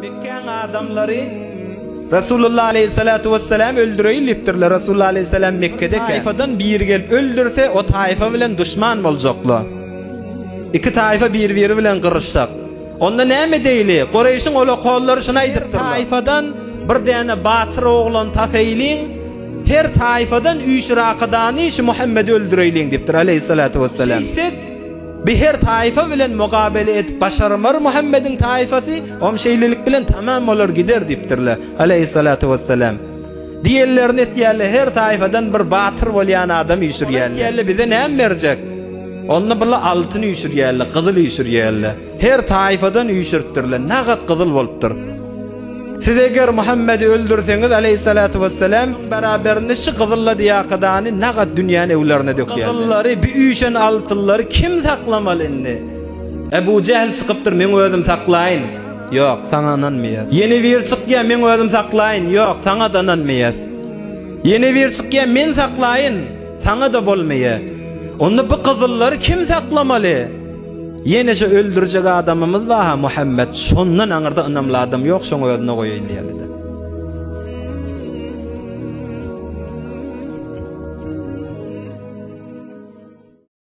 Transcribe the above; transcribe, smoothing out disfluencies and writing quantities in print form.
Mekgäň adamlary Resulullah aleýhissalatu wessalam öldüreýin diýipdirler. Resulullah aleýhissalam Mekgede taýfadan biri gelip öldürse, o taýfa bilen duşman boljaklar. Iki taýfa bir-biri bilen gyryşjak. Onda näme edeýli? Kureýşiň olakollary şuny aýdypdyrlar. Taýfadan bir däne batyr oglan tapeýliň, her taýfadan üýşürakadany şu Muhammedi öldüreýliň diýipdir aleýhissalatu wessalam. Şeýtsek, bi her taýfa bilen mukabele edip başarmar Muhammediň taýfasy, om şeýlelik bilen tamam bolar gider diýipdirler aleýhissalatu wessalam. Diýenlerini etýärler, her taýfadan bir batyr bolýan adam üýşürýärler. Aýtýarlar, bize näme berjek? Onda bular altyn üýşürýärler, gyzyl üýşürýärler. Her taýfadan üýşüripdirler, nagat gyzyl bolupdyr. Siz eger Muhammedi öldürseňiz, aleýhissalatu wessalam, beraberinde şy gyzylla diýakadany nagat dünýäni öwlerine dökýärler. Gyzyllary, bi üýşen altynlary kim saklamaly indi? Ebu Jähl çykypdyr, meň özüm saklaýyn. Ýok, saňa ynanmaýas. Ýene biri çykýar, meň özüm saklaýyn. Ýok, saňa-da ynanmaýas. Ýene biri çykýar, men saklaýyn. Saňa-da bolmaýar. Onda bu gyzyllary kim saklamaly? Ýene şu öldürjek adamymyz bar-ha, Muhammet. Şondan aňyrda ynamly adam ýok, şoň özüne goýaýyn diýerler-de.